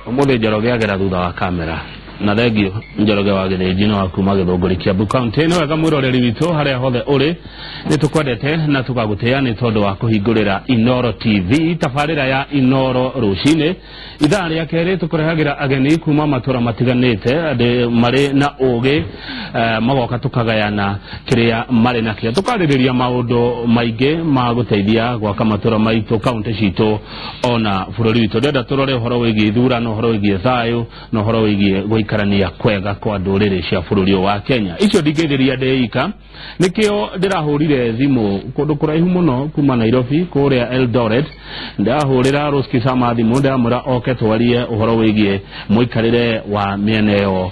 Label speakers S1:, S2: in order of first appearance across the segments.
S1: Umuthi Njoroge agera thutha wa kamera na thengio Njoroge wa Gĩthĩnji wa kuma Gĩthũngũri Kiambu County. Nĩ wega mwĩroreri witũ harĩa hothe ũrĩ, nĩ tũkwendete na tũgagũtĩĩa nĩ tondũ wa kũhingũrĩra Inooro TV, tabarĩra ya Inooro rũcinĩ. Ithaa rĩa kerĩ tũkũrehagĩra ageni kuma matũra matiganĩte andĩ marĩ na ũgĩ, magoka tũkagayana kĩrĩa marĩ nakĩo, tũkarĩrĩria maũndũ maingĩ ma gũteithia gwaka matũra maitũ, kaunti citũ ona bũrũri witũ. Ndĩrenda tũrore ũhoro wĩgiĩ ithurano, ũhoro wĩgiĩ thayũ na ũhoro wĩgiĩ gũikarania kwega kwa ndũrĩrĩ cia bũrũri ũyũ wa Kenya. Icio ndingĩthĩria ndĩ ika, nĩkĩo ndĩrahũrire thimũ kũndũ kũraihu mũno kuma Nairobi kũrĩa Eldoret. Ndĩrahũrĩra Rose Kisama thimũ, ndĩramwĩra oke twarie ũhoro wĩgiĩ mũikarĩre wa mĩena ĩyo,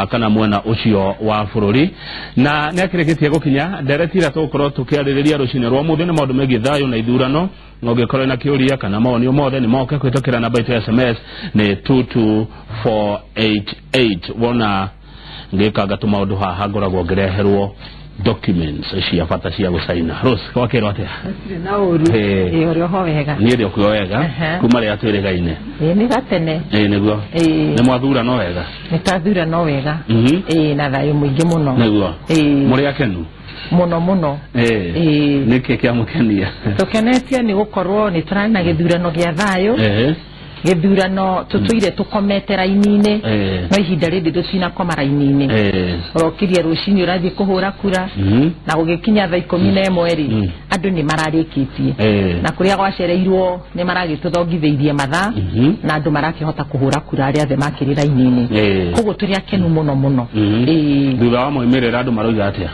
S1: kana mwena ũcio wa bũrũri, na nĩ akĩrĩkĩtie gũkinya. Ndereti ĩrĩa tũgũkorwo tũkĩarĩrĩria rũcinĩ rwa ũmũthĩ nĩ maũndũ megiĩ thayũ na ithurano. Ũngĩkorwo na kĩũria kana mawoni o mothe, nĩ moke kũhĩtũkĩra namba itũ ya SMS nĩ 22488. Wona ngĩkanga tũmaũndũ haha, ngoragwo ngĩreherwo documents cia bata cia gũcaina. Rose, gwakĩrwo atĩa?
S2: Hatirĩ na ũru. Ĩĩ, ũrĩ oho wega?
S1: Niĩ ndĩ okuo wega. Kuma rĩrĩa twĩrĩgaine.
S2: Ĩĩ, nĩ gatene.
S1: Ĩĩ, nĩguo. Nĩ mwathurano wega?
S2: Nĩ twathurano wega. Ĩĩ, na thayũ mũingĩ mũno.
S1: Nĩguo. Mũrĩ akenu?
S2: Mũno mũno. Ĩĩ.
S1: Nĩkĩ kĩamũkenia?
S2: Tũkenetio nĩ gũkorwo nĩ tũrarĩ na gĩthurano gĩa thayũ, gĩthurano tũtũire tũkomete raini-inĩ, no ihinda rĩndĩ tũtinakoma raini-inĩ. Ũrokirie rũcinĩ ũrathiĩ kũhũra kura, na gũgĩkinya thaa 11 rĩ, andũ nĩ mararĩkĩtie, na kũrĩa gwacereirwo nĩ maragĩtũthongithĩirie mathaa, na andũ marakĩhota kũhũra kura arĩa othe makĩrĩ raini-inĩ. Koguo tũrĩ akenu mũno mũno. Ĩĩ.
S1: Thutha wa moimĩrĩra andũ maroiga atĩa?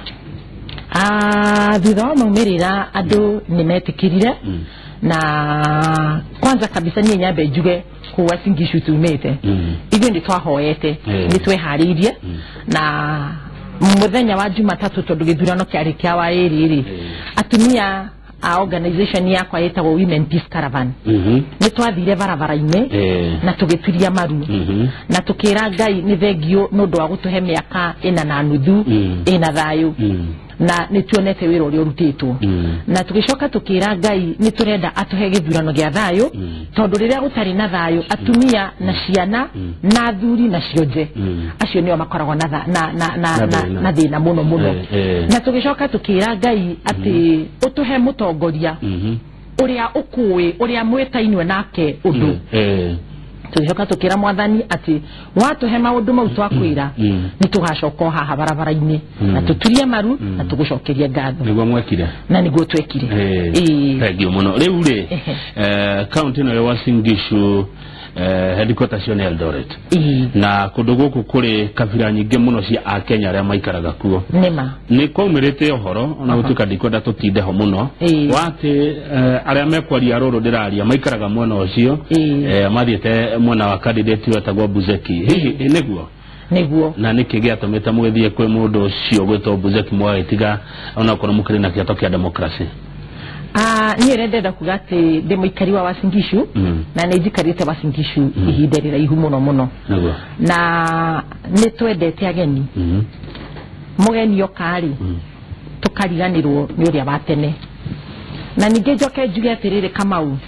S2: Ah, thutha wa maumĩrĩra andũ nĩ metĩkĩrire, na kwanza kabisa niĩ nyambe njuge kũu Uasin Gishu tumĩte, ithuĩ nĩ twahoete, nĩ tweharĩirie, na mũthenya wa Jumatatũ, tondũ gĩthurano kĩarĩ kĩa wa ĩrĩ rĩ, atumia a organization yakwa ĩtagwo Women Peace Caravan, nĩ twathire barabara-inĩ na tũgĩturia maru na tũkĩra Ngai nĩ thengio nĩ ũndũ wa gũtũhe mĩaka 4.5 ĩna thayũ, na nĩ tuonete wĩra ũrĩa ũrutĩtwo, na tũgĩcoka tũkĩra Ngai nĩ tũrenda atũhe gĩthurano gĩa thayũ, tondũ rĩrĩa gũtarĩ na thayũ, atumia na ciana na athuri na cionje, acio nĩo makoragwo na
S1: Na thĩna.
S2: Na thĩna mũno mũno. Na tũgĩcoka tũkĩra Ngai atĩ ũtũhe mũtongoria ũrĩa ũkũĩ, ũrĩa mwĩtainwe nake ũndũ. Tũgĩcoka tũkĩra Mwathani atĩ watũhe maũndũ mau twakwĩra, nĩ tũgacoka o haha barabara-inĩ na tũturie maru na tũgũcokerie ngatho.
S1: Nĩguo mwekire.
S2: Na nĩguo twekire. Ĩĩ.
S1: Thengiũ mũno. Rĩu rĩ, kaunti ĩno ya Uasin Gishu, headquarters cio nĩ Eldoret, na kũndũ gũkũ kũrĩ kabira nyingĩ mũno cia Akenya arĩa maikaraga kuo.
S2: Nĩma.
S1: Nĩ kwaumĩrĩte ũhoro, ona gũtuĩka ndikwenda tũtinde ho mũno, wa atĩ arĩa mekwaria rũrũ ndĩraria maikaraga mwena ũcio, mathiĩte mwena wa candidate wetagwo Buzeki. Hihi nĩguo?
S2: Nĩguo.
S1: Na nĩkĩ gĩatũmĩte mũgĩthiĩ kwĩ mũndũ ũcio gwĩtwo Buzeki, mwagĩtiga onakorwo mũkĩrĩ na kĩhoto kĩa democracy?
S2: Ah, niĩ ũrĩa ndĩrenda kuga atĩ ndĩ mũikari wa Uasin Gishu, na nĩ njikarĩte Uasin Gishu ihinda rĩraihu mũno mũno, na nĩ twendete ageni. Mũgeni oka-rĩ, tũkariganĩrwo nĩ ũrĩa wa tene. Na ningĩ njoke njuge atĩrĩrĩ, Kamau,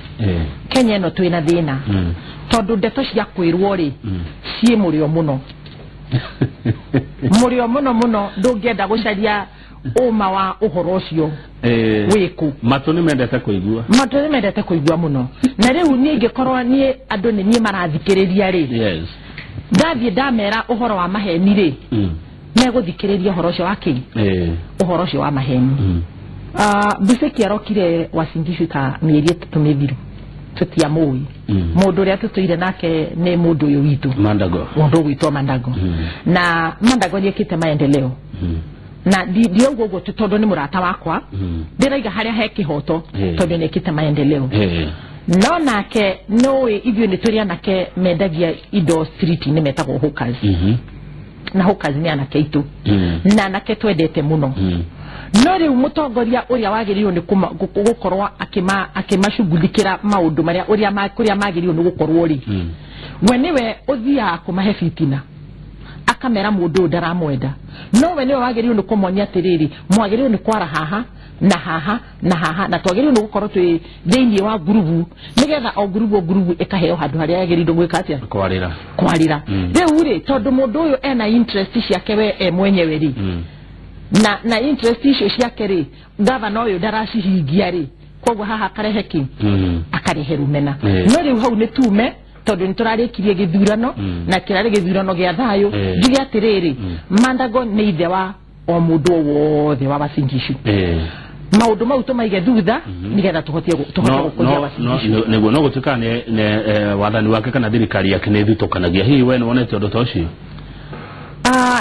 S2: Kenya ĩno twĩna thĩna, tondũ ndeto cia kwĩrwo rĩ, ciĩ mũrĩo mũno, mũrĩo mũno mũno. Ndũngĩenda gũcaria ũma wa ũhoro ũcio wĩkũ.
S1: Matũ nĩ mendete kũigua.
S2: Matũ nĩ mendete kũigua mũno, na rĩu niĩ ingĩkorwo niĩ andũ nĩ niĩ marathikĩrĩria rĩ, ndathiĩ ndamera ũhoro wa maheni rĩ, megũthikĩrĩria ũhoro ũcio wa kĩ, ũhoro ũcio wa maheni. Buzeki arokire Uasin Gishu ta mĩeri 3 mĩthiru, tũtiamũĩ. Mũndũ ũrĩa tũtũire nake nĩ mũndũ ũyũ witũ,
S1: Mandago.
S2: Mũndũ ũgwĩtwo Mandago. Na Mandago nĩ ekĩte maendeleo, na ndiauga ũguo tu tondũ nĩ mũrata wakwa. Ndĩraiga harĩa he kĩhoto, tondũ nĩ ekĩte maendeleo. No nake nũĩ ithuĩ nĩ tũrĩ anake mendagia indo street-inĩ metagwo hawkers, na hawkers nĩ anake aitũ, na anake twendete mũno. No rĩu mũtongoria ũrĩa wagĩrĩirwo nĩ gũkorwo akĩmacughulikĩra maũndũ marĩa ũrĩa kũrĩa magĩrĩirwo nĩ gũkorwo rĩ, we nĩwe ũthiaga kũmahe fitina, akamera mũndũ ũyũ ndaramwenda, no we nĩwe wagĩrĩirwo nĩ kũmonia atĩrĩrĩ, mwagĩrĩirwo nĩ kwara haha na haha na haha na twagĩrĩirwo nĩ gũkorwo twĩ thĩinĩ wa ngurubu nĩgetha o ngurubu ĩkaheo handũ harĩa yagĩrĩirwo gwĩka atĩa kwarĩra. Rĩu rĩ tondũ mũndũ ũyũ ena interest ciake we e mwenyewe rĩ na interest icio ciake rĩ gavana ũyũ ndaracihingia rĩ koguo haha akarehe kĩ akarehe rumena. No rĩu hau nĩ tume tondũ nĩ tũrarĩkirie gĩthurano na kĩrarĩ gĩthurano gĩa thayũ. Njuge atĩrĩrĩ Mandago nĩ ithe wa o mũndũ wothe wa Uasin Gishu. Maũndũ mau tũmaige thutha nĩgetha tũhote gũkũria Uasin Gishu.
S1: Nĩguo no gũtuĩka nĩ wathani wake kana thirikari yake nĩ ĩthutũkanagia. Hihi we nĩwonete ũndũ ta ũcio?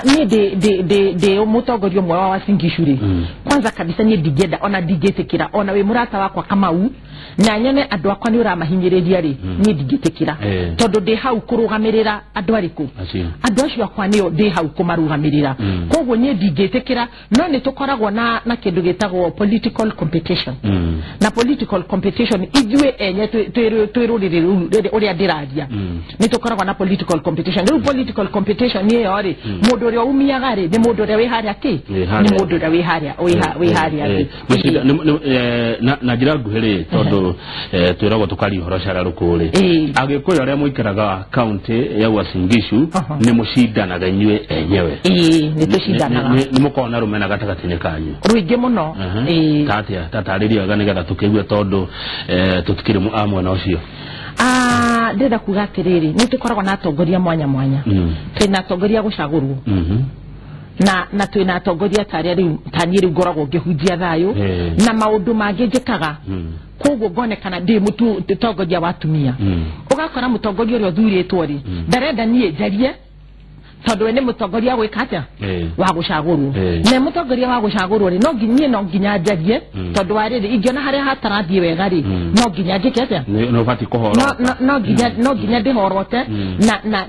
S2: Niĩ ndĩ mũtongoria ũmwe wa Uasin Gishu rĩ kwanza kabisa niĩ ndingĩenda ona ndingĩtĩkĩra ona wĩ mũrata wakwa Kamau na nyone andũ akwa nĩ ũramahinyĩrĩria rĩ niĩ ndingĩtĩkĩra tondũ ndĩ hau kũrũgamĩrĩra andũ arĩkũ andũ acio akwa nĩo ndĩ hau kũmarũgamĩrĩra. Koguo niĩ ndingĩtĩkĩra no nĩ tũkoragwo na kĩndũ gĩtagwo political competition. Na political competition ithuĩ enye twĩ rũrĩrĩ rũu ũrĩa ndĩraria nĩ tũkoragwo na political competition. Rĩu political competition ĩyo rĩ mũndũ ũrĩa umiaga rĩ nĩ mũndũ ũrĩa wĩ harĩa kĩ nĩ mũndũ ũrĩa wĩ harĩa wĩ harĩa
S1: na njĩra nguhĩ rĩ tondũ twĩragwo tũkaria ũhoro cara rũkũ rĩ Agĩkũyũ arĩa mũikaraga kaũntĩ ya Uasin Gishu nĩ mũcindanaga inyuĩ enyewe.
S2: Nĩ tũcindanaga.
S1: Nĩ mũkoragwo na rũmena gatagatĩ-inĩ kanyu
S2: rũingĩ mũno.
S1: Taatĩa tatarĩria wega nĩgetha tũkĩigue tondũ tũtikĩrĩ a mwena ũcio.
S2: Ndĩrenda kuga atĩrĩrĩ nĩ tũkoragwo na atongoria mwanya mwanya. Twĩna atongoria gũcagũrwo na twĩna atongoria ta arĩa rĩu ta niĩ rĩu ngoragwo ngĩhunjia thayũ na maũndũ mangĩ njĩkaga. Koguo ngonekana ndĩ mũtongoria wa atumia. Ũgakora mũtongoria ũrĩa ũthurĩtwo rĩ ndarenda niĩ njarie tondũ we nĩ mũtongoria gwĩka atĩa wa gũcagũrwo. Na mũtongoria wa gũcagũrwo rĩ no nginya njarie tondũ wa rĩrĩ ingĩona harĩa hatarathiĩ wega rĩ no nginya njĩke atĩa no nginya ndĩhorote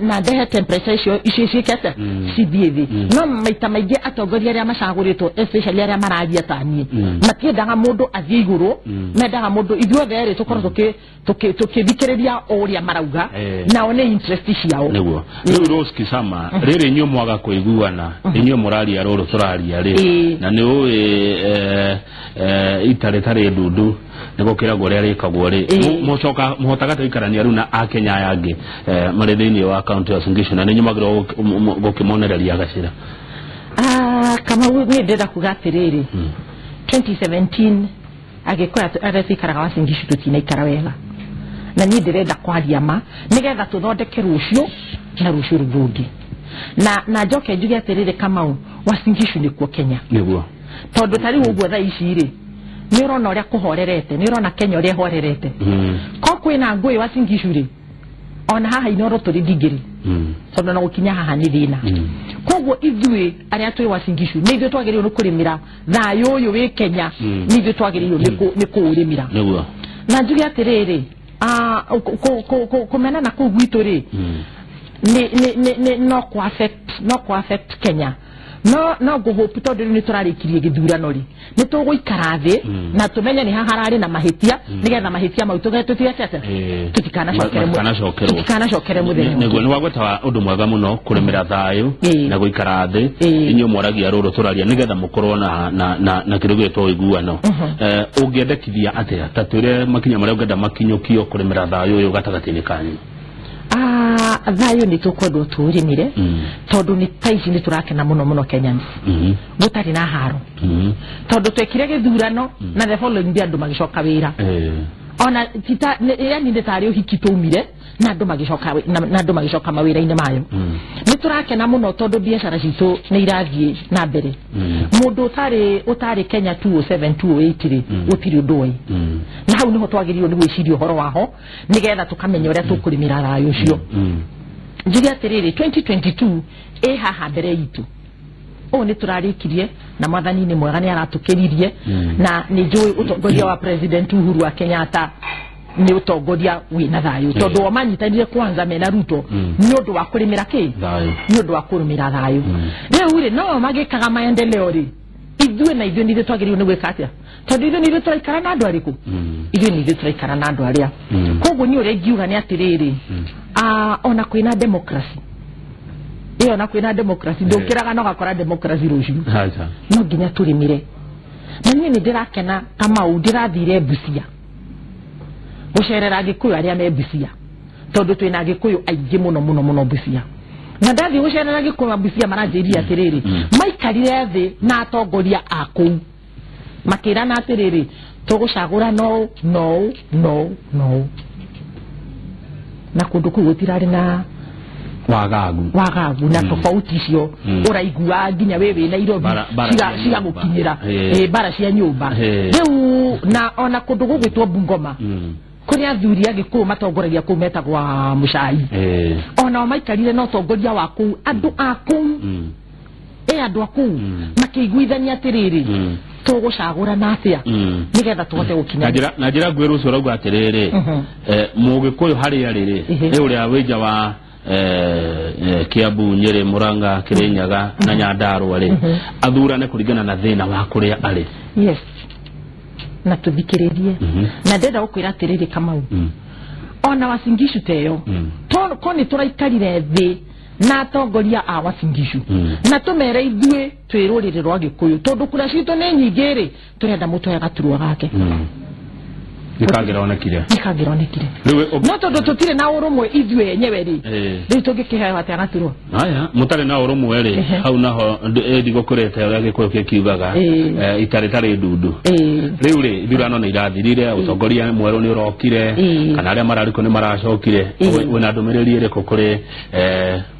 S2: na ndehe temperature icio ciĩke atĩa cithiĩ thĩ. No maita maingĩ atongoria arĩa macagũrĩtwo especially arĩa mararia ta niĩ matiendaga mũndũ athiĩ igũrũ mendaga mũndũ ithuothe rĩ tũkorwo tũkĩthikĩrĩria o ũrĩa marauga nao nĩ interest ciao.
S1: Nĩguo rĩu Rose Kisama rĩrĩ inyuĩ mwaga kũiguana inyuĩ mũraria rũrũ tũraria rĩ na nĩ ũĩ itarĩ tarĩ ndundu nĩ gũkĩragwo ũrĩa rĩkagwo rĩ mũcoka mũhotaga gũikarania rĩu na akenya aya angĩ marĩ thĩinĩ wa kaũntĩ ya Uasin Gishu na nĩ inyuĩ mwagĩrĩirwo gũkĩmonereria gacĩra.
S2: Kamau niĩ ndĩrenda kuga atĩrĩrĩ 2017 Agĩkũyũ arĩa tũikaraga Uasin Gishu tũtinaikara wega na niĩ ndĩrenda kwaria ma nĩgetha tũthondeke rũciũ na rũciũ rũu rũngĩ. Na njoke njuge atĩrĩrĩ Kamau Uasin Gishu nĩkuo Kenya.
S1: Nĩguo
S2: tondũ ta rĩu ũguo thaa ici rĩ nĩ ũrona ũrĩa kũhorerete nĩ ũrona Kenya ũrĩa ĩhorerete. Ko kwĩna ngũĩ Uasin Gishu rĩ ona haha Inooro tũrĩ ndingĩrĩ tondũ na gũkinya haha nĩ thĩna. Koguo ithuĩ arĩa twĩ Uasin Gishu nĩ ithuĩ twagĩrĩirwo nĩ kũrĩmĩra thayũ ũyũ wĩ Kenya nĩ ithuĩ twagĩrĩirwo nĩ kũũrĩmĩra.
S1: Nĩguo
S2: na njuge atĩrĩrĩ kũmenana kũu gwitũ rĩ no kũ affect Kenya. No ngũhope tondũ rĩu nĩ tũrarĩkirie gĩthurano rĩ nĩ tũgũikara thĩ na tũmenye nĩ haha hararĩ na mahĩtia nĩgetha mahĩtia mau tũtigeke atĩa tũtikanacokere mũthenya.
S1: Nĩguo nĩ wagweta ũndũ mwega mũno kũrĩmĩra thayũ na gũikara thĩ inyuĩ mwaragia rũrũ tũraria nĩgetha mũkorwo na kĩndũ gĩgwĩtwo ũiguano. Ũngĩendekithia atĩa ta twĩre makinya marĩa ũngĩenda makinyũkio kũrĩmĩra thayũ ũyũ gatagatĩ-inĩ kanyu?
S2: Thayũ nĩ tũkwendwo tũũrĩmĩre tondũ nĩ ta ici nĩ tũrakena mũno mũno Kenyans gũtarĩ na haro tondũ twekire gĩthurano na the following day andũ magĩcoka wĩra ona tita yani nĩ tarĩ ũhiki tũumire na andũ magĩcoka na andũ magĩcoka mawĩra-inĩ mayo. Nĩ tũrakena mũno tondũ biacara citũ nĩ irathiĩ na mbere. Mũndũ ũtarĩ Kenya 2007 2008 rĩ gũtirĩ ũndũ oĩ na hau nĩho twagĩrĩirwo nĩ gwĩciria ũhoro waho nĩgetha tũkamenya ũrĩa tũkũrĩmĩra thayũ ũcio. Njuge atĩrĩrĩ 2022 ĩ haha mbere itũ ũũ nĩ tũrarĩkirie na mwathani nĩ mwega nĩ aratũkĩririe na nĩ njũĩ ũtongoria wa President Uhuru wa Kenyatta nĩ ũtongoria wĩna thayũ tondũ o manyitanire kwanza mena Ruto nĩ ũndũ wa kũrĩmĩra kĩ nĩ ũndũ wa kũrĩmĩra thayũ. Rĩu rĩ no magĩkaga maendeleo rĩ ithuĩ na ithuĩ nithuĩ twagĩrĩirwo nĩ gwĩka atĩa tondũ ithuĩ nithuĩ tũraikara na andũ arĩkũ ithuĩ nithuĩ tũraikara na andũ arĩa. Koguo niĩ ũrĩa ingiuga nĩ atĩrĩrĩ ona kwĩna democracy ĩyo na kwĩna democracy ndũkĩraga no gakora democracy rũciũ no nginya tũrĩmĩre Na niĩ nĩ ndĩrakena Kamau ndĩrathire Busia gũcerera Agĩkũyũ arĩa me Busia, tondũ twĩna Agĩkũyũ aingĩ mũno mũno mũno Busia. Na ndathiĩ gũcerera Agĩkũyũ a Busia maranjĩrire atĩrĩrĩ, maikarire thĩ na atongoria a kũu makĩrana atĩrĩrĩ, tũgũcagũra no no no no, na kũndũ kũu gũtirarĩ na
S1: wagagu
S2: na tofauti icio ũraigua nginya we wĩ Nairobi cigagũkinyĩra bara cia nyũmba. Rĩu na ona kũndũ gũgwĩtwo Bungoma kũrĩa athuri a Gĩkũyũ matongoragia kũu metagwo Mũcai, onao maikarire na ũtongoria wa kũu, andũ a kũu andũ a kũu makĩiguithania atĩrĩrĩ, tũgũcagũrana atĩa nĩgetha tũhote gũkinya.
S1: Na njĩra nguhĩ rũciũ ũrauga atĩrĩrĩ, Mũgĩkũyũ harĩa rĩ nĩ ũrĩa wĩ nja wa Kiambu, Nyeri, Murang'a, Kirinyaga na Nyandarua rĩ, athurane kũringana na thĩna wa kũrĩa arĩ.
S2: Yes, na tũthikĩrĩrie. Na ndĩrenda gũkwĩra atĩrĩrĩ Kamau, ona Uasin Gishu ta ĩyo ko nĩ tũraikarire thĩ na atongoria a Uasin Gishu na tũmere ithuĩ twĩ rũrĩrĩ rwa Gĩkũyũ, tondũ kura citũ nĩ nyingĩ rĩ, tũrenda mũtwe gaturwa gake.
S1: Nĩkangĩronekire.
S2: No tondũ tũtirĩ na ũrũmwe ithuĩ enyewe rĩ, rĩu tũngĩkĩheo atĩa gaturwa?
S1: Aya, mũtarĩ na ũrũmwe rĩ, hau naho ndigũkũrĩte ũrĩa Gĩkũyũ gĩkiugaga, itarĩ tarĩ ndundu. Rĩu rĩ, ithurano nĩ irathirire, ũtongoria mwerũ nĩ ũrokire, kana arĩa mararĩ kuo nĩ maracokire. Wĩna ndũmĩrĩri ĩrĩkũ kũrĩ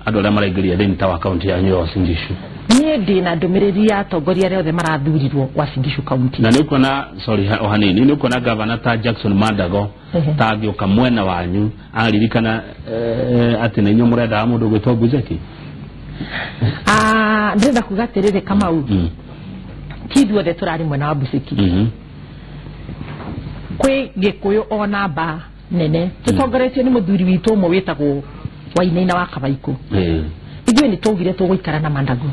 S1: andũ arĩa maraingĩria thĩinĩ ta wa kaunti yanyu ya Uasin Gishu?
S2: Niĩ ndĩna ndũmĩrĩri ya atongoria arĩa othe marathurirwo Uasin Gishu kaunti.
S1: Na nĩ ũkuona, sorry o hanini, nĩ ũkuona gavana ta Jackson Mandago ta angĩũka mwena wanyu aririkana atĩ nĩ inyuĩ mũrendaga mũndũ ũgwĩtwo Buzeki?
S2: Ndĩrenda kuga atĩrĩrĩ Kamau, ti ithuothe tũrarĩ mwena wa Buzeki. Kwĩ Gĩkũyũ ona mba nene tũtongoretio nĩ mũthuri witũ ũmwe wĩtagwo Wainaina wa Kabaikũ. Ithuĩ nĩ twaugire tũgũikara na Mandago,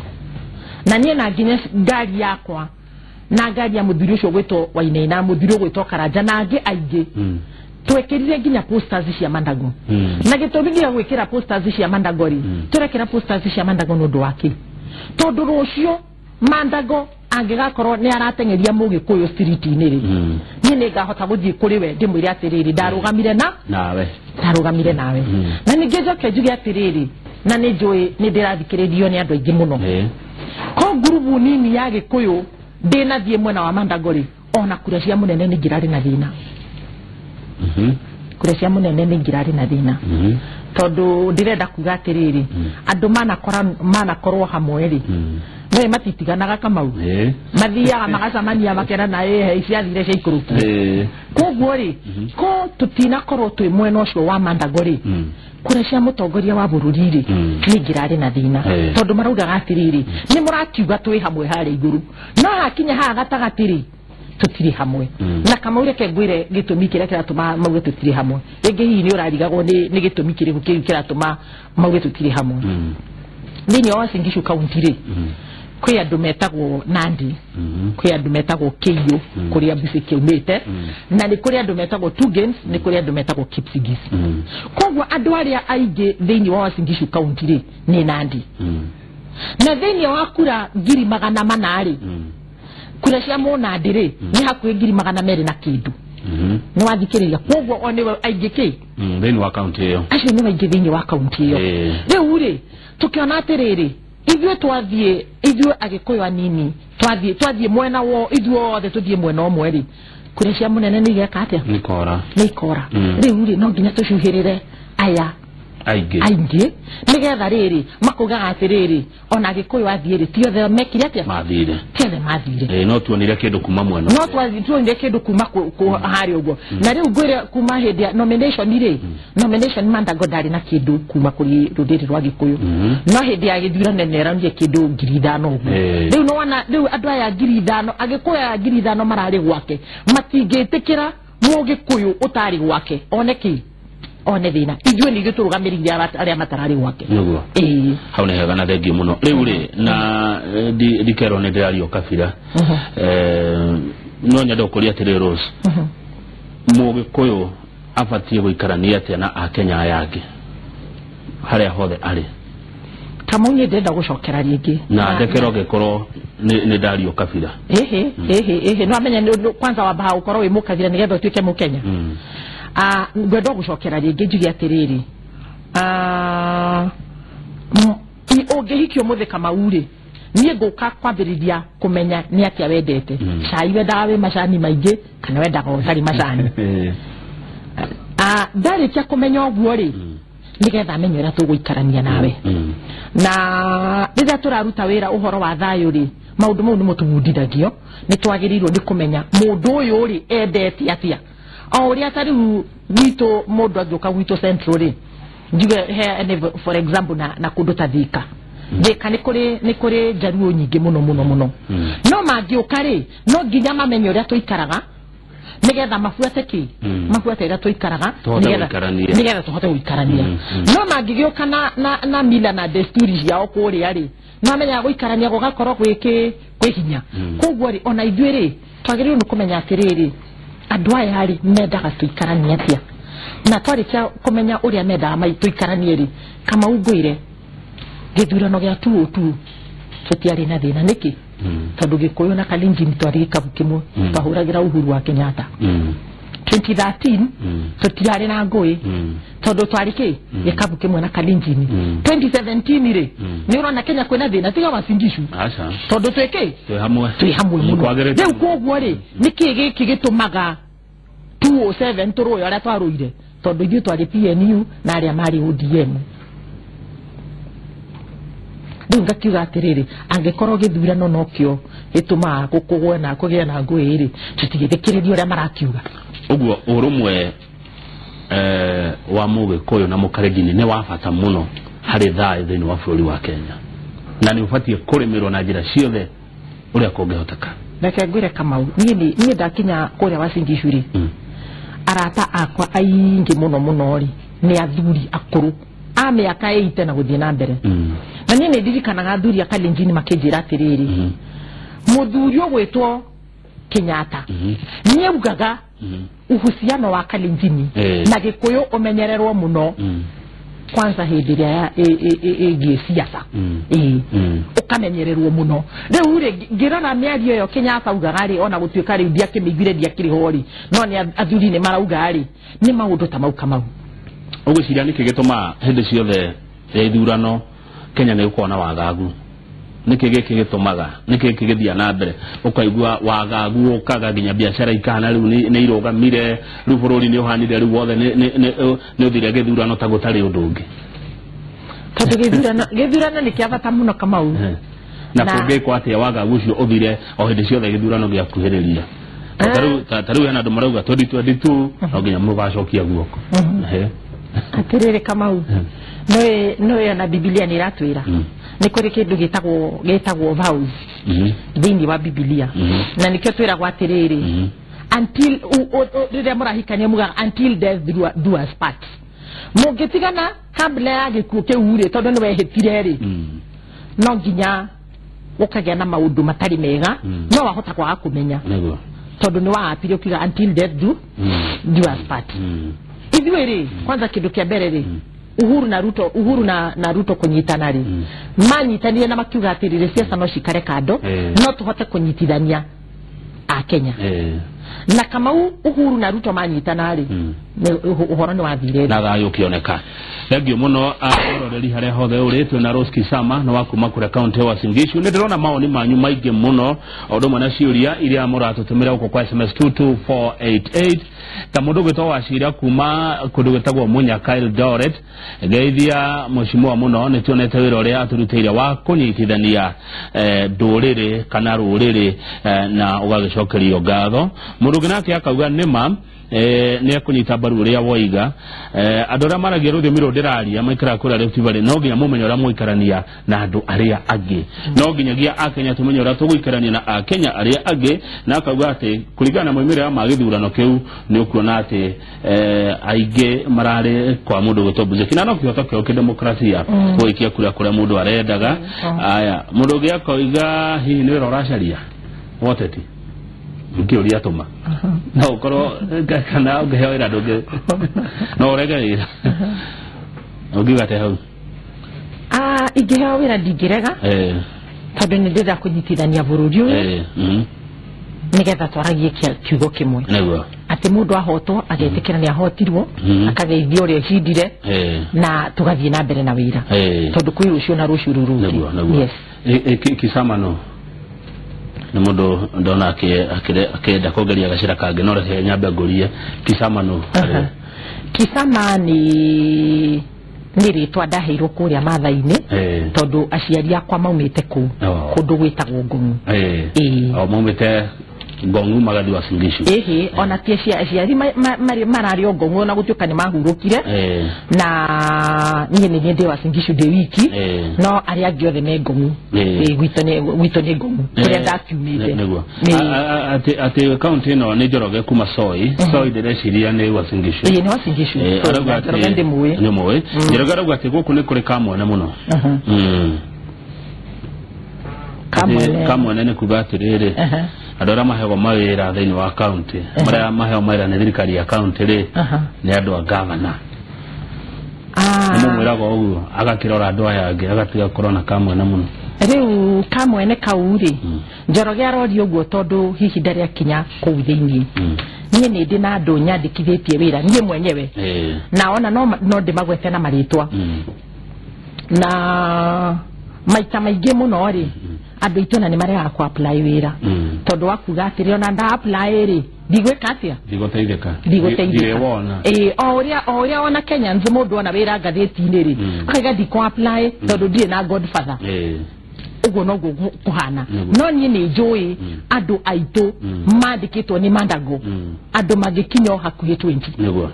S2: na niĩ na nginya ngari yakwa na ngari ya mũthuri ũcio ũgwĩtwo Wainaina, mũthuri ũgwĩtwo Karanja na angĩ aingĩ, twekĩrire nginya posters cia Mandago. Na gĩtũmi gĩa gwĩkĩra posters cia Mandago rĩ, tũrekĩra posters cia Mandago nĩ ũndũ wa kĩ? Tondũ rũciũ Mandago angĩgakorwo nĩ arateng'eria Mũgĩkũyũ street-inĩ rĩ, niĩ nĩngahota gũthiĩ kũrĩ we ndĩmwĩre atĩrĩrĩ, ndarũgamire na
S1: nawe,
S2: ndarũgamire nawe. Na ningĩ njoke njuge atĩrĩrĩ, na nĩ njũĩ nĩ ndĩrathikĩrĩrio nĩ andũ aingĩ mũno, ko ngurubu nini ya Gĩkũyũ ndĩnathiĩ mwena wa Mandago rĩ, ona kura cia mũnene nĩ ngirarĩ na thĩna. Kura cia mũnene nĩ ngirarĩ na thĩna, tondũ ndĩrenda kuga atĩrĩrĩ, andũ manakorwo hamwe rĩ, no matitiganaga Kamau, mathiaga magacemania makerana ĩhe ciathire ciaikũrũkire. Koguo rĩ, ko tũtinakorwo twĩ mwena ũcio wa Mandago rĩ, kura cia mũtongoria wa bũrũri rĩ, nĩ ngirarĩ na thĩna, tondũ maraugaga atĩrĩrĩ, nĩ mũrakiuga twĩ hamwe harĩa igũrũ, no hakinya haha gatagatĩ rĩ, tũtirĩ hamwe. Na Kamau reke ngwĩre gĩtũmi kĩrĩa kĩratũma mauge tũtirĩ hamwe. Rĩngĩ hihi nĩ ũrarigagwo nĩ gĩtũmi kĩrĩkũ kĩu kĩratũma mauge tũtirĩ hamwe. Thĩinĩ wa Uasin Gishu kaunti rĩ, kwĩ andũ metagwo Nandi, kwĩ andũ metagwo Keiyo kũrĩa Buzeki aumĩte, na nĩ kũrĩ andũ metagwo Tugens, nĩ kũrĩ andũ metagwo Kipsigis. Koguo andũ arĩa aingĩ thĩinĩ wa Uasin Gishu kaunti rĩ, nĩ Nandi. Na thĩinĩ wa kura 400,000 rĩ, kura cia Mũnandi rĩ, nĩ hakuhĩ 200,000 na kĩndũ. Nĩ wathikĩrĩria. Koguo o nĩwe aingĩ kĩ
S1: thĩinĩ wa kaunti ĩyo,
S2: acio nĩ aingĩ thĩinĩ wa kaunti ĩyo. Rĩu rĩ, tũkĩona atĩrĩrĩ, ithuĩ twathiĩ, ithuĩ Agĩkũyũ anini twathiĩ mwena wo, ithuĩ othe tũthiĩ mwena ũmwe rĩ, kura cia mũnene nĩ igeka atĩa?
S1: Nĩ
S2: ikora. Rĩu rĩ, no nginya tũcuhĩrĩre aya aingĩ nĩgetha rĩrĩ makugaga atĩrĩrĩ, ona Agĩkũyũ athiĩ rĩ, ti othe mekire atĩa?
S1: Mathire.
S2: Ti othe mathire.
S1: No tuonire kĩndũ kuma mwena.
S2: No tuonire kĩndũ kuma harĩa ũguo. Na rĩu ngwĩre kuma hĩndĩ ya nomination rĩ, nomination Mandago ndarĩ na kĩndũ kuma kũrĩ rũrĩrĩ rwa Gĩkũyũ. No hĩndĩ ya gĩthurano nĩ eranire kĩndũ 5,000 ũguo. Rĩu nĩ wona rĩu andũ aya 5,000, Agĩkũyũ aya 5,000 mararĩ gwake, matingĩtĩkĩra Mũgĩkũyũ ũtarĩ gwake one kĩ? One thĩna. Ithuĩ nĩ ithuĩ tũrũgamĩrĩire arĩa matararĩ gwake.
S1: Nĩguo. Hau nĩ hega na thengiũ mũno. Rĩu rĩ, na ndikerwo nĩ ndĩrario kabira, no nyende gũkũria atĩrĩ Rose, Mũgĩkũyũ abatiĩ gũikarania atĩa na Akenya aya angĩ harĩa hothe arĩ?
S2: Kamau niĩ ndĩrenda gũcokera rĩngĩ
S1: na ndekero ngĩkorwo nĩ ndario kabira.
S2: Ehe ehe ehe, no amenya kwanza wambaga ũkorwo wĩ mũkabira nĩgetha ũtuĩke mũkenya. Ngwenda gũcokera rĩngĩ njuge atĩrĩrĩ, ũngĩhikio mũthĩ Kamau rĩ, niĩ ngũka kwambĩrĩria kũmenya nĩ atĩa wendete. Cai wendaga wĩ macani maingĩ kana wendaga ũtarĩ macani? Ndarĩkia kũmenya ũguo rĩ, nĩgetha menye ũrĩa tũgũikarania nawe. Na rĩrĩa tũraruta wĩra ũhoro wa thayũ rĩ, maũndũ mau nĩmo tũbundithagio, nĩ twagĩrĩirwo nĩ kũmenya mũndũ ũyũ rĩ endete atĩa. O ũrĩa ta rĩu gwitũ mũndũ angĩũka gwitũ Central rĩ, njuge he for example na kũndũ ta Thika. Thika nĩ kũrĩ njaruo nyingĩ mũno mũno mũno. No mangĩũka rĩ, no nginya mamenye ũrĩa tũikaraga nĩgetha mabuate kĩ, mabuate ũrĩa tũikaraga nĩgetha tũhote gũikarania. No mangĩgĩũka na mila na desturi ciao kũrĩa rĩ, no amenyaga gũikarania gũgakorwo gwĩ hinya. Koguo rĩ, ona ithuĩ rĩ, twagĩrĩirwo nĩ kũmenya atĩrĩrĩ, andũ aya rĩ mendaga tũikaranie atĩa, na twarĩkia kũmenya ũrĩa mendaga tũikaranie rĩ, Kamau ngwĩre gĩthurano gĩa 2002 tũtiarĩ na thĩna. Nĩkĩ? Tondũ Gĩkũyũ na Kalenjin twarĩ gĩkabu kĩmwe, twahũragĩra Uhuru wa Kenyatta. 2013 tũtiarĩ na ngũĩ tondũ twarĩ kĩ gĩkabu kĩmwe na Kalenjin. 2017 rĩ, nĩ ũrona Kenya kwĩna thĩna tiga Uasin Gishu, tondũ twĩ kĩ, twĩ hamwe mũno. Rĩu koguo rĩ, nĩkĩ gĩkĩ gĩtũmaga 2007 tũrũe ũrĩa twarũire? Tondũ ithuĩ twarĩ PNU na arĩa marĩ ODM. Rĩu ngakiuga atĩrĩrĩ, angĩkorwo gĩthurano nokĩo gĩtũmaga gũkũgwe na kũgĩe na ngũĩ rĩ, tũtigĩthikĩrĩrie ũrĩa marakiuga.
S1: Ũguo ũrũmwe wa Mũgĩkũyũ na Mũkalenjin nĩ wa bata mũno harĩ thayũ thĩinĩ wa bũrũri wa Kenya, na nĩ ũbatiĩ kũrĩmĩrwo na njĩra ciothe ũrĩa kũngĩhoteka.
S2: Reke ngwĩre Kamau, niĩ ndakinya kũrĩa Uasin Gishu rĩ, arata akwa aingĩ mũno mũno rĩ nĩ athuri akũrũ a mĩaka 80 na gũthiĩ na mbere. Na niĩ nĩ ndirikanaga athuri a Kalenjin makĩnjĩra atĩrĩrĩ, mũthuri ũgwĩtwo Kenyatta nĩ augaga uhusiano wa Kalenjin na Gĩkũyũ ũmenyererwo mũno, kwanza hĩndĩ ĩrĩa ĩgiĩ siasa, ũkamenyererwo mũno. Rĩu rĩ, ngĩrora mĩario ĩyo Kenyatta augaga rĩ, ona gũtuĩka rĩu ndiakĩmĩiguire ndiakĩrĩ ho rĩ, no nĩ athuri nĩ marauga rĩ, nĩ maũndũ ta mau Kamau.
S1: Ũgwĩciria nĩkĩ gĩtũmaga hĩndĩ ciothe ya ithurano Kenya nĩ gũkorwo na wagagu? Nĩkĩ gĩkĩ gĩtũmaga, nĩkĩ gĩkĩ gĩthiaga na mbere ũkaigua wagagu ũkaga nginya biacara ikahana rĩu nĩ irũgamire, rĩu bũrũri nĩ ũhanire, rĩu wothe nĩ ũthire gĩthurano ta gũtarĩ ũndũ ũngĩ?
S2: Tondũ gĩthurano nĩ kĩa bata mũno Kamau.
S1: Na kũngĩkwo atĩa wagagu ũcio ũthire o hĩndĩ ciothe gĩthurano gĩakuhĩrĩria? Ta rĩu hena andũ marauga 2022 no nginya mũgacokia guoko.
S2: Atĩrĩrĩ Kamau, no na Biblia nĩ ĩratwĩra nĩ kũrĩ kĩndũ gĩtagwo vows thĩinĩ wa Biblia, na nĩkĩo twĩragwo atĩrĩrĩ, until rĩrĩa mũrahikania mugaga until death do us part. Mũngĩtigana kabla ya gĩkuũ kĩu rĩ, tondũ nĩ wehĩtire rĩ, no nginya ũkagĩa na maũndũ matarĩ mega, no wahota kwaga kũmenya tondũ nĩ waapire ũkiuga until death do us part. Ithuĩ rĩ, kwanza kĩndũ kĩa mbere rĩ, Uhuru na Ruto, Uhuru na Ruto kũnyitana rĩ, manyitanire na makiuga atĩrĩrĩ, siasa no cikare kando, no tũhote kũnyitithania a Kenya. Na Kamau Uhuru na Ruto manyitana rĩ, ũhoro nĩ wathire
S1: na thayũ ũkĩoneka. Thengiũ mũno aroreri harĩa hothe ũrĩ, twĩ na Rose Kisama nĩ wa kuma kũrĩa kaunti ya Uasin Gishu. Nĩ ndĩrona mawoni manyu maingĩ mũno o ũndũ ũmwe na ciũria iria mũratũtũmĩra gũkũ kwa SMS 22488. Ta mũndũ ũgwĩtwo Wacira kuma kũndũ gwĩtagwo Munyaka Eldoret, ngeithia mũcimwa mũno, nĩ tuonete wĩra ũrĩa atũrutĩire wa kũnyitithania ndũrĩrĩ kana rũrĩrĩ, na ũgagĩcokerio ngatho. Mũndũ ũngĩ nake akauga nĩma nĩ ekũnyita mbaru ũrĩa woiga. Andũ arĩa maragia rũthiomi rũrũ ndĩraria maikaraga kũrĩa Rift Valley, no nginya mũmenye ũrĩa mũikarania na andũ arĩa angĩ, no nginyagia Akenya tũmenye ũrĩa tũgũikarania na Akenya arĩa angĩ. Na akauga atĩ kũringana na moimĩrĩra ma gĩthurano kĩu nĩ ũkuona atĩ aingĩ mararĩ kwa mũndũ ũgwĩtwo Buzeki, na no kĩhoto kĩao kĩdemokrasia gũikia kura kũrĩa mũndũ arendaga. Aya, mũndũ ũngĩ akoiga hihi nĩ wĩra ũracaria woteti ngĩũria tũma no ũkorwo kana ũngĩheo wĩra ndũngĩ no ũrege wĩra, ũngiuga atĩa hau?
S2: Ingĩheo wĩra ndingĩrega tondũ nĩ ndĩrenda kũnyitithania bũrũri ũyũ nĩgetha twaragie kiugo kĩmwe
S1: nĩguo
S2: atĩ mũndũ ahotwo agetĩkĩra nĩ ahotirwo akageithio ũrĩa ecindire na tũgathiĩ na mbere na wĩra tondũ kwĩ rũciũ na rũciũ rũu rũngĩ.
S1: Nĩguo nĩguo.
S2: Yes.
S1: Kisama no nĩ mũndũ ndona akĩenda kũgeria gacĩra kangĩ no reke nyambe ngũrie Kisama no.
S2: Kisama nĩ rĩtwa ndaheirwo kũrĩa Maathai-inĩ tondũ aciari akwa maumĩte kũu kũndũ gwĩtagwo Ngong'u.
S1: O maumĩte Ngong'u magathiĩ Uasin Gishu.
S2: Ĩhĩ, ona ti aciari mararĩ o Ngong'u ona gũtuĩka nĩ mahurũkire na niĩ nĩ niĩ ndĩ Uasin Gishu ndĩ wiki no arĩa angĩ othe me Ngong'u. Gwitũ nĩ Ngong'u kũrĩa ndakiumĩte.
S1: Nĩguo atĩ kaunti ĩno nĩ Njoroge kuma Soi. Soi ndĩreciria nĩ Uasin Gishu.
S2: Ĩĩ nĩ Uasin Gishu. Njoroge ndĩmũĩ.
S1: Nĩ mũĩ. Njoroge arauga atĩ gũkũ nĩ kũrĩ kamwene mũno. Kamwene nĩ kuga atĩrĩrĩ andũ arĩa maheagwo mawĩra thĩinĩ wa kaunti marĩa maheagwo mawĩra nĩ thirikari ya kaunti rĩ nĩ andũ a gavana. Nĩmũmwĩraga ũguo agakĩrora andũ aya angĩ agatiga kũrona kamwene mũno.
S2: Rĩu kamwene kau rĩ Njoroge aroria ũguo tondũ hihi ndarĩ akinya kũu thĩinĩ. Niĩ nĩ ndĩ na andũ nyandĩkithĩtie wĩra niĩ mwenyewe na ona no ndĩmagwete na marĩtwa na maita maingĩ mũno rĩ andũ aitũ na nĩ maregaga kũ apply wĩra tondũ wa kuga atĩrĩ ona nda apply rĩ ndigwĩka atĩa
S1: ndigũteithĩka
S2: ĩĩ o ũrĩa ona Kenyans mũndũ ona wĩra ngathĩti-inĩ rĩ akaiga ndikũ apply tondũ ndirĩ na godfather ũguo noguo kũhana no niĩ nĩ njũĩ andũ aitũ mandĩkĩtwo nĩ Mandago andũ mangĩkinya o hakuhĩ 20.
S1: Nĩguo.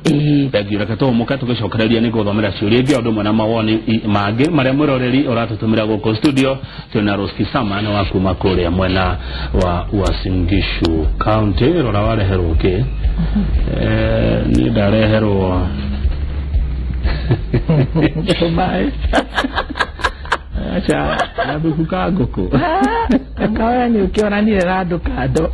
S1: Thengiũ. Reke tũhũmũke tũgĩcokereria nĩ gũthomera ciũria ingĩ o ũndũ ũmwe na mawoni mangĩ marĩa mwĩroreri ũratũtũmĩra gũkũ studio. Twĩna Rose Kisama nĩ wa kuma kũrĩa mwena wa Uasin Gishu County. Rora wareherwo kĩ? Niĩ ndareherwo acha gathuku ka ngũkũ.
S2: Akaoya nĩ ũkĩonanire na andũ kando.